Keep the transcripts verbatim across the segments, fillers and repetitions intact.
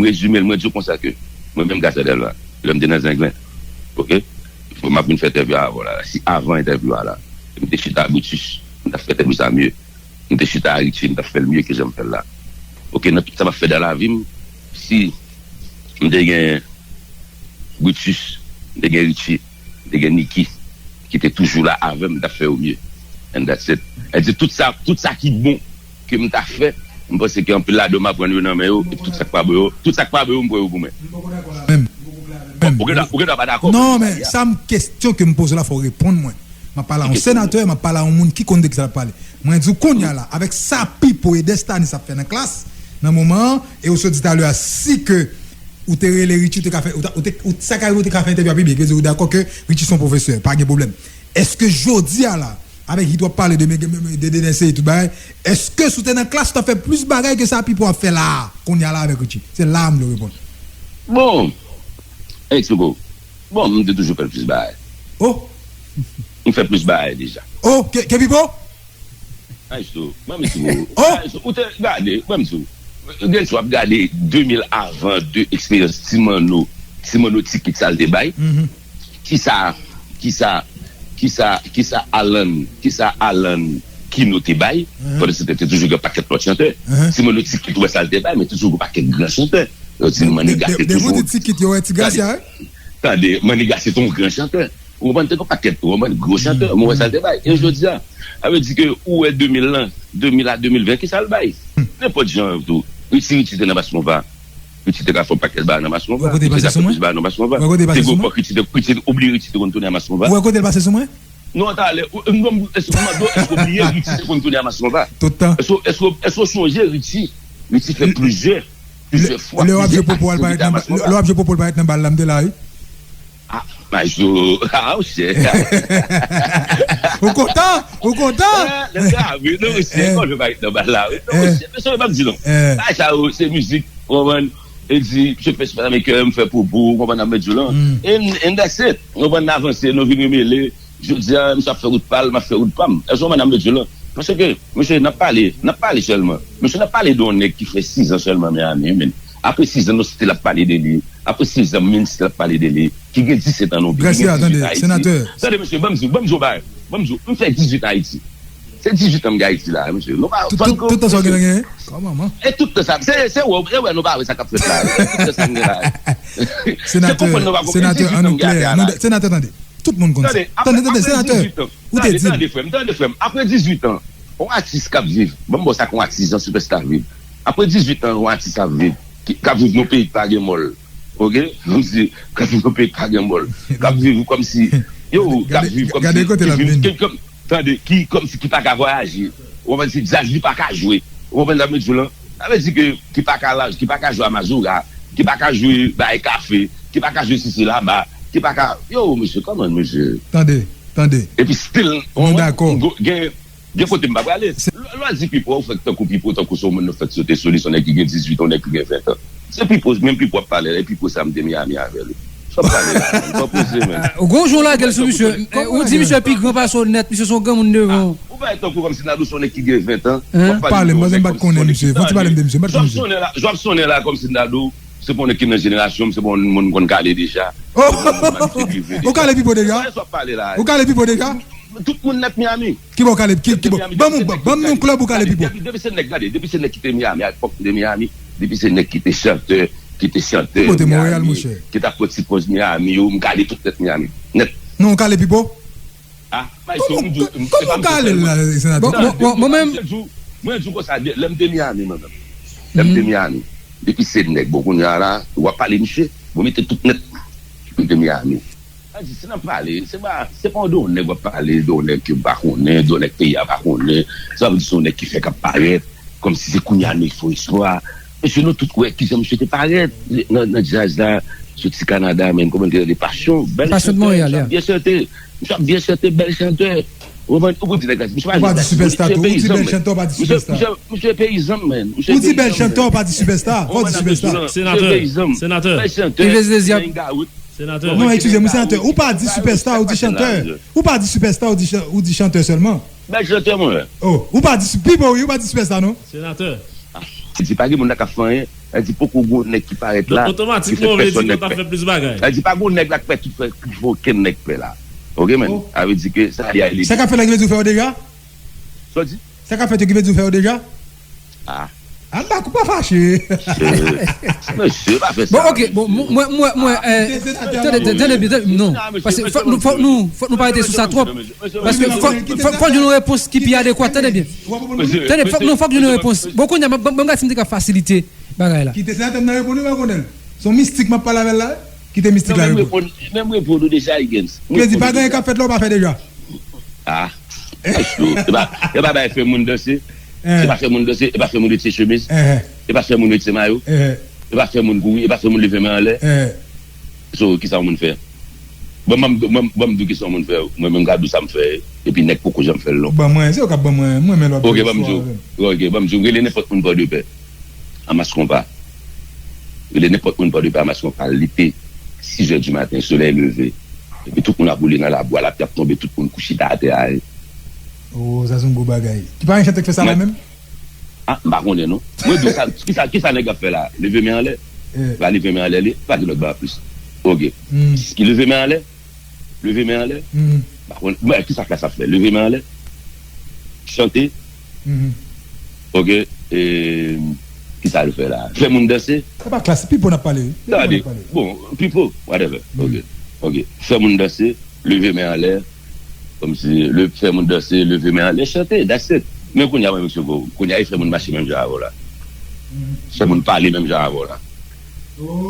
rezime l, mwen di w konsa ke mwen menm Gassard Delva, lè m te nan Zenglen, oke? M ap vin fè entèvyou avè w la, si avan entèvyou a la, m te chita a Brutus, m t ap fè entèvyou sa mye. M te chita a Richie, m t ap fè l mye ke jan m fè l la. Oke, nan tout sa m ap fè nan lavi m, si m te gen Brutus, m te gen Richie, m te gen Nicky, ki te toujou la avè m, m t ap fè yo mye. And that's it. Èdi tout sa, tout sa ki bon ke m ta fè, m panse ke anpil ladan m aprann yo nan men yo, epi tout sa k pa bon yo, tout sa k pa bon yo, m pran yo pou mwen. Bon, ou gen dwa, ou gen dwa pa dakò, men non, men sa m kesyon ke m poze la, fò w reponn mwen. M ap pale a yon senatè, m ap pale a yon moun ki konn de ki sa l ap pale. Mwen di w kounye a la, avèk sa Pipo e Destanis ap fè nan klas, nan moman an, e ou sot di talè a, si ke ou te rele Richie, ou te ka fè, ou ta, ou te, ou, sa ka rive, ou te ka fè entèvyou a pi byen, ki vle di ou dakò ke Richie se yon pwofesè, pa gen pwoblèm. Èske jodi a la, avèk hit w ap pale de, de, de, de, de, tout bagay, èske si w te nan klas, ou ta fè plis bagay ke sa Pipo ap fè la a, kounye a la avèk Richie? Se la a m vle w reponn. Bon, Ex Pipo, bon, m te toujou fè plis bagay. Oh! M fè plis bagay deja. Oh, ke, ke Pipo? Maestro, mwen menm si ou, oh! Maestro, ou te gade, mwen menm si ou, gen sou ap gade de mil avan de eksperyans Ti Manno, Ti Manno Tikit sa l te bay. Mhm. Kisa, kisa, kisa, kisa Alan, kisa Alan Kino te bay? Mhm. Pandan se te, te toujou gen pakèt lòt chantè. Mhm. Ti Manno Tikit ou wè sa l te bay, men toujou gen pakèt gran chantè. Yo di Maniga se toujou. Depi ou di Tikit, yo wè Ti Gracia, wi. Tande, Maniga se te yon gran chantè. Ou konprann, te gen pakèt, ou konprann, gwo chantè, mwen wè sa l te bay. E jodi a, sa vle di ke ou wè de mil lan, de mil a de mil ven, kisa l bay? Nenpòt jan tou. Richie, Richie te nan Masmova. Richie te ka fè yon pakèt bagay nan Masmova. Richie te ka fè plis bagay nan Masmova. Te gen epòk Richie te, Richie te oubli Richie te konn tounen a Masmova. Ou wè kote l pase sou mwen? Non, talè, ou, m, m, èske, m mande w, èske w bliye Richie te konn tounen a Masmova? Tout tan. Èske, èske, èske w sonje Richie? Richie fè plizyè, plizyè fwa, plizyè atis yo kite a Masmova. Lè w ap jwe Popo, l parèt nan bal la, m te la, wi. Ah, Major, ah, monchè. Ou kontan? Ou kontan? Ah, lè sa, wi, non, monchè, eh, konn yo pa ret nan bal la, wi. Non, eh, monchè, mesye, pa di non. Eh. Bagay sa yo, se mizik, ou konprann? E di, misye fè Spider-Man kè, m fè Popo, ou konprann, ap met yo lan. Mm. And, and that's it. Ou konprann, n avanse, nou vin remele. Jodi a, misye ap fè wout pa l, m ap fè wout pa m. Èske w konprann, ap met yo lan? Paske, mesye, n ap pale, n ap pale sèlman. Mesye, n ap pale de yon nèg ki fè sizan sèlman Miami, men. Apre sizan, nou still ap pale de li. Apre sizan, men still ap pale de li. Ki gen disèt an nan yon peyi, ki gen dizuit an Ayiti. Tande, mesye, ban m di w, ban m di w yon bagay. Ban m di w, m fè dizuit an Ayiti. Se dizuit an m gen Ayiti la, mesye. Nou pa, tout, tout, tout tan sa w gen, gen? Kòman, man? E tout tan sa, se, se wè, e wè nou pa wè sa k ap fèt la. E tout tan sa m gen la. Se konprann nou pa konprann. Senatè, an nou klè. Senatè, tande. Tout moun konn sa. Tande, tande, tande, senatè. Ou te di l. Tande, tande, frè m, tande, frè m. Apre dizuit an, yon atis k ap viv, ban m ba w sa k yon atis, jan Superstar viv. Apre dizuit an, yon atis ap viv, ki, k ap viv nan peyi k pa gen mòl. Oke? Kòmsi, k ap viv nan peyi k pa gen mòl. K ap viv kòmsi, yo, k ap viv kòmsi, ki vin, ki, kòm, tande, ki, kòmsi, ki pa ka vwayaje. Ou konprann, se djaz li pa ka jwe. Ou konprann sa m vle di w lan? Sa vle di ke, ki pa ka la, ki pa ka jwe a mazora, ki pa ka jwe bay kafe, ki pa ka jwe sisi laba, ki pa ka, yo, mesye, kòman, mesye? Tande, tande. Epi still, nou dakò. Gen, gen kote m pa prale. Lè, lè w di Pipo, ou fèk tankou Pipo, tankou se yon moun nou fèk sote sou li, se yon nèg ki gen dizuit an, yon nèg ki gen ven an. Se Pipo, menm Pipo ap pale la, e Pipo sa m te Miami avè l. Sa w ap pale la, man? Pran poze, man. Ou gon jan w lage l sou misye. Ou di misye pi gran pase w nèt, misye se yon granmoun devan w. Ou pale tankou kòmsi Nado se yon nèg ki gen ven an. W ap pale de yon nèg kòmsi se yon nèg ki... Tande, tande, tande. Jan w ap sonnen la, jan w ap sonnen la kòmsi Nado se pa yon nèg ki nan jenerasyon m, se pa yon moun m konn kale deja. Ou kale Pipo deja? Ou kale Pipo deja? Tout moun nèt Miami. Kibò w kale, ki, kibò? Ban m, ban m yon klèb ou kale Pipo. Depi, depi se nèg, gade, depi se nèg ki te Miami, a epòk m te Miami, depi se nèg ki te chantè, ki te chantè Miami, ki t ap pran ti pòz Miami yo, m kale tout nèt Miami. Nèt. Non, ou kale Pipo? Ah, Maestro, m di w, m, se pa m ki fè l, mwen. Kòman w kale l la, senatè? Bon, bon, bon, mwen menm. Mwen di w, mwen di w konsa, de, lè m te Miami, mwen menm. Lè m te Miami. Depi se nèg, bon, kounye a la, w ap pale misye, bon, mete tout nèt. M te Miami. Sa di, si n ap pale, se pa, se pa de yon nèg w ap pale, de yon nèg ke m pa konnen, de yon nèg peyi a pa konnen. Sa vle di se yon nèg ki fèk ap parèt, kòmsi se kounye a nèg fè eksplwa. Mesye, nou tout wè kijan misye te parèt nan, nan djaz la, soti Kanada, men kòman l te rele Pasyon, bèl chantè, misye ap byen chante, misye ap byen chante, bèl chantè. Ou konprann? Ou konn di nèg la, misye pa jwe djaz. Ou pa di sipèsta tou, ou di bèl chantè, ou pa di sipèsta. Misye peyizan, man. Ou di bèl chantè, ou pa di sipèsta. Fò w di sipèsta. Senatè, senatè. Bèl chantè, Senatè. Non, eskize m, senatè. Ou pa di sipèsta, ou di chantè. Ou pa di sipèsta, ou di chan-, ou di chantè sèlman. Bèl chantè, mwen. Oh, ou pa di si-, Pipo, wi, ou pa di sipèsta, non? Senatè. Li di pa gen moun la k ap fè anyen. Li di poko gen yon nèg ki parèt la, ki fè pèsòn nèg pè. Li di pa gen yon nèg la k fè tout fè ki fè okenn nèg pè la. Oke, men. Sa vle di ke sa li a li. Sa k ap fè la ki vle di ou fè yo deja? Sa w di? Sa k ap fè yo ki vle di ou fè yo deja? Ah. Al la, kou pa fache. Mesye, pa fè sa. Bon, oke, bon, mwen, mwen, mwen, tande, tande, tande byen, tande, non. Paske fòk nou, fòk nou, fòk nou pa rete sou sa twòp. Paske fòk, fòk, fòk jwenn yon repons ki pi adekwat, tande byen. Tande, fòk, non, fòk jwenn yon repons. Bon, kounye a, ban m gade si m te ka fasilite bagay la. Kite senatè m nan reponn, ou pa konnen l. Se yon mistik m ap pale avè l la. Kite mistik la reponn. Menm reponn ou deja, Higgins. Ou vle di pa gen anyen k ap fèt la, ou pa fè deja? Ah. Mesye, e pa, e pa bay fè moun danse. E pa fè moun danse, e pa fè moun retire chemiz. E pa fè moun retire mayo. E pa fè moun kouri, e pa fè moun leve men anlè. So, kisa yon moun fè? Bon, ban m, ban m, ban m di w kisa yon moun fè. Mwen menm, gad ou sa m fè. Epi nèg poko janm fè l non. Ban mwen, se yo k ap ban mwen, mwen menm lòt. Oke, ban m di w. Oke, ban m di w, rele nenpòt moun Pòdepè. Anmas konpa. Rele nenpòt moun Pòdepè, anmas konpa. Li te sizè di maten, solèy leve. Epi tout moun ap woule nan labou a, lapli ap tonbe, tout moun kou chita atè a. Oh, sa se yon gwo bagay. Ki pa gen chante k fè sa la menm? Ah, m pa konnen non. Mwen di w sa, kisa, kisa nèg ap fè la? Leve men anlè. Va leve men anlè li, pa gen lòt bagay plis. Oke. Ki leve men anlè? Leve men anlè. M pa konnen, men kisa klas ap fè? Leve men anlè. Chante. Oke. E, kisa l fè la? Fè moun danse. Se pa klas, pipo n ap pale wi. Tande. Bon, pipo, whatever. Oke. Oke. Fè moun danse. Leve men anlè, kòmsi le, fè moun danse, leve men anlè, chante, that's it. Men kounye a, mwen, mesye, kounye a, e fè moun mache menm jan avè w la. Fè moun pale menm jan avè w la.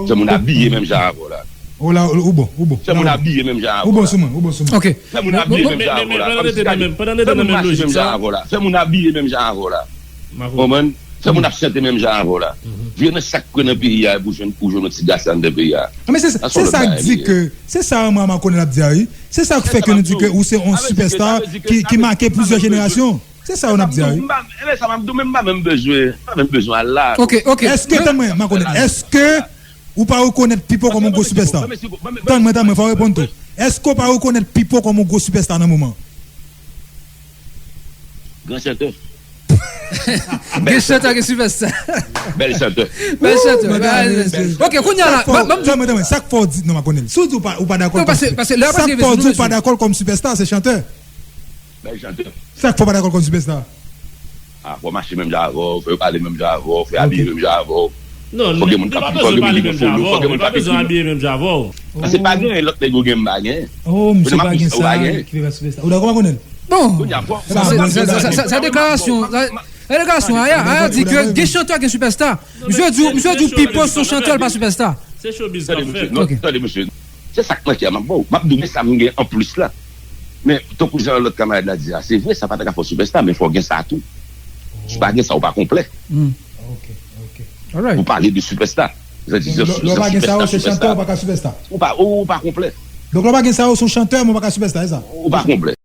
Fè moun abiye menm jan avè w la. Ou la, ou bon, ou bon. Fè moun abiye menm jan avè w la. Ou bon sou mwen, ou bon sou mwen. Oke. Fè moun abiye menm jan avè w la. Fè moun mache menm jan avè w la. Fè moun abiye menm jan avè w la. Konprann? Fè moun ap chante menm jan avè w la. Vire nan chak kwen nan peyi a pou jwenn, pou jwenn yon ti gras anndan peyi a. Ah, men se sa, se sa k di ke, se sa Armand Makonèl ap di a wi. Se sa k fè ke nou di ke ou se yon sipèsta ki, ki make plizyè jenerasyon. Se sa yo n ap di a wi. Ebyen sa m ap di w, men m pa menm bezwen, m pa menm bezwen al la. Oke, oke. Èske, tann mwen, Makonèl, èske ou pa rekonèt Pipo kòm yon gwo sipèsta? Tann mwen, tann mwen, fò w reponn tou. Èske w pa rekonèt Pipo kòm yon gwo sipèsta nan moman? Gran chantè. Gen chantè, gen sipèsta. Bèl chantè. Bèl chantè. Oke, kounye a la, ban m di w. Tann mwen, tann mwen, sa k fè w di, non, Makonèl. Si w di w pa, ou pa dakò l kòm sipèsta. Sa k fè w di w pa dakò l kòm sipèsta, se chantè. Bèl chantè. Sa k fè w pa dakò l kòm sipèsta? Ah, fò w mache menm jan avè w, fò yo pale menm jan avè w, fò yo abiye menm jan avè w. Non, fò gen moun k ap, fò gen moun ki gen folo, fò gen moun k ap ekri. Li pa bezwen abiye menm jan avè w. Paske pa gen lòt nèg yo gen m pa gen. Oh, misye pa gen sa ki fè l pa sipèsta. Ou dakò, Makonèl? Bon, sa, sa, sa deklarasyon, sa, sa deklarasyon, Aya, Aya di ke gen chantè, gen sipèsta. Misye di, misye di Pipo se yon chantè, l pa sipèsta. Se showbiz k ap fèt. Tande, mesye, non, tande, mesye. Se sa k manke a, m ap ba w. M ap di w, men sa m gen anplis la. Men, tankou jan lòt kamarad la di a, se vre, sa pa ta ka fè w sipèsta, men fò w gen sa tou. Si w pa gen sa, ou pa konplè. Pou pale de sipèsta. Lè w pa gen sa, ou se chantè, ou pa ka sipèsta. Ou pa, ou pa konplè. Donk, lè w pa gen sa, ou se yon chantè, men ou pa ka sipèsta, se sa? Ou pa konplè.